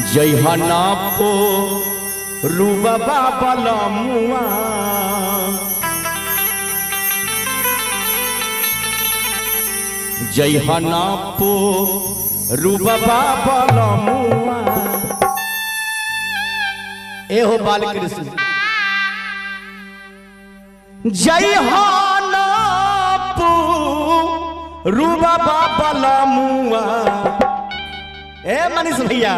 जइहना पो रूबा बाबला मुआ जइहना पो रूबा बाबला मुआ। ए हो बालकृष्ण जइहना पो रूबा बाबला मुआ। ए मनीष भैया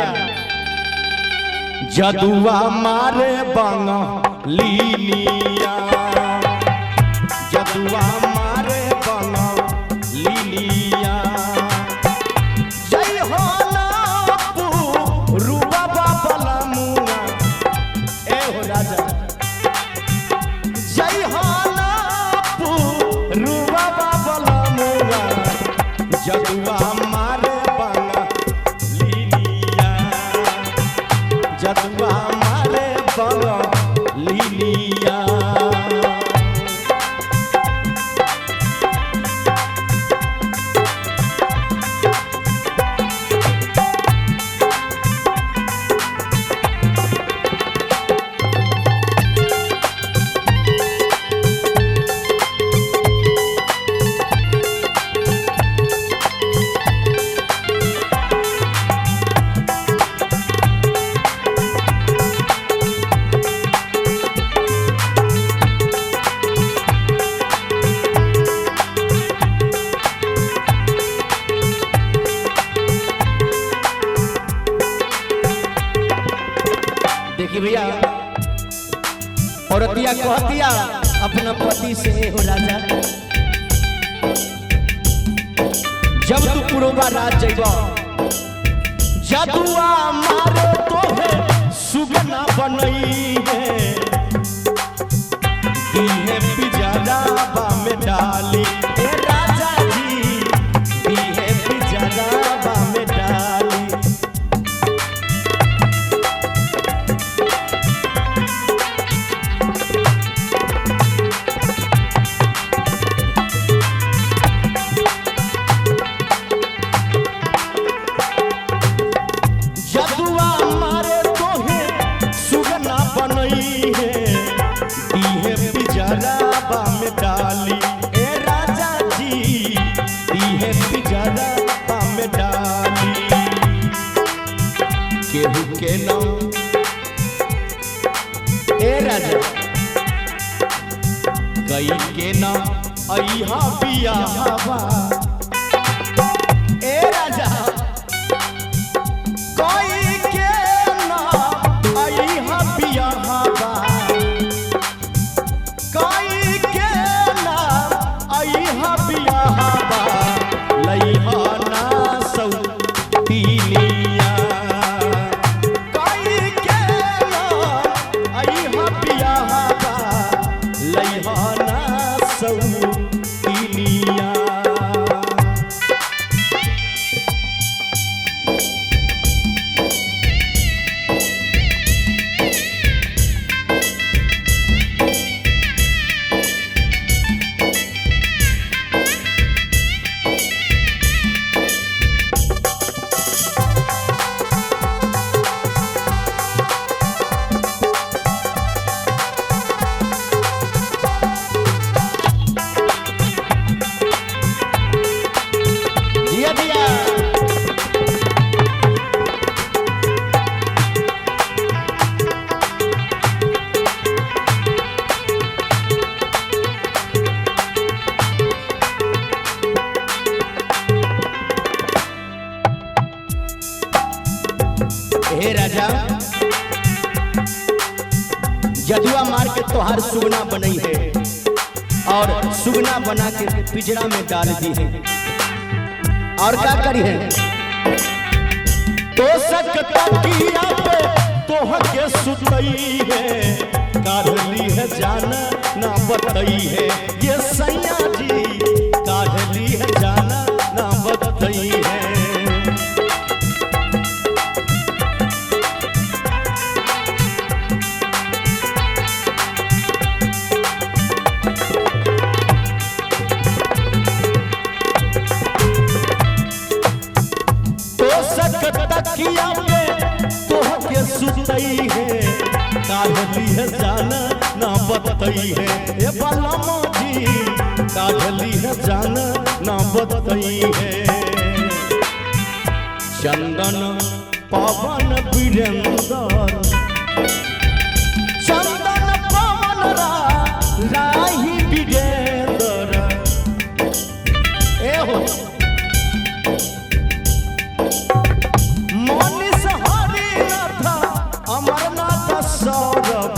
जदुआ मारे बंगलिनिया जदुआ मारे बंगलिनिया। जय हो नापू रूबा बाबला मुआ। ए हो राजा जय हो नापू रूबा बाबला मुआ जदुआ मारे बंगलिनिया जदुआ मारे बंगलिनिया। देखिए भैया औरतिया कहतिया अपना पति से हो राजा जब तू पुरबा राज जइब जदुआ मारे तोहे सुगना बनई है दीहे पिजराबा में डाली। ए राजा जी दीहे पिजराबा में डाली। जदुआ मारे तोहे सुगना बनई है दीहे पिजराबा में डाली। ए राजा जी दीहे पिजराबा में डाली। केहू के नाम ए राजा कई के नाम अइहा बियाहवा। ए राजा कोई के ना अइहा बियाहवा कोई के ना अइहा बियाहवा लइहा ना सौतीनिया कोई के ना अइहा बियाहवा लइहा ना सौतीनिया। दिया दिया हे राजा जदुआ मार के तोहार सुगना बनई है और सुगना बना के पिंजरा में डाल दी है और क्या करी है तो सकता किया पे तोह के सुतई है काढ़ली है जाना ना बतई है ये सैया जी काढ़ली है जाना ना बतई है। तो सकता किया पे बतई है, काढ़ली है जान ना बतई है। ए बलमा जी काढ़ली है जान ना बतई है। चंदन पवन वीरेंद्र, चंदन पवन राही वीरेंद्र, ए हो मनीष हरिनाथ अमरनाथ सौरभ,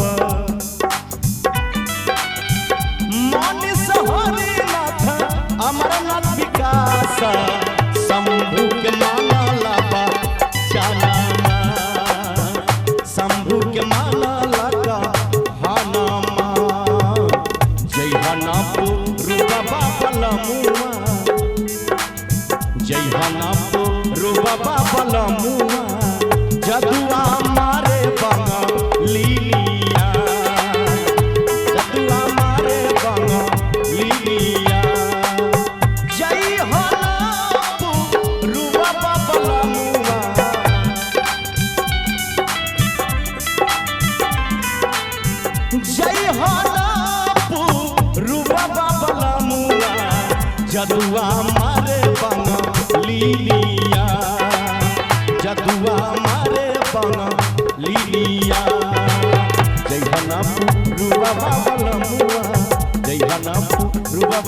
मनीष हरिनाथ अमरनाथ विकास, शंभु के माना लाबा चलाना, शंभु के माना लगा हनामा। जय हनापु रूबा बलमुआ, जय हनापु रूबा बलमुआ, जदुआ मारे बंगा लीलिया, जदुआ मारे बंगा लीलिया। जय हनापु रूबा बलमुआ, जय हनापु रूबा बलमुआ, जदुआ मारे बंगा लीलिया, जदुआ मारे बंगा लीलिया। जय हनापु रूबा बलमुआ, जय हनापु रूबा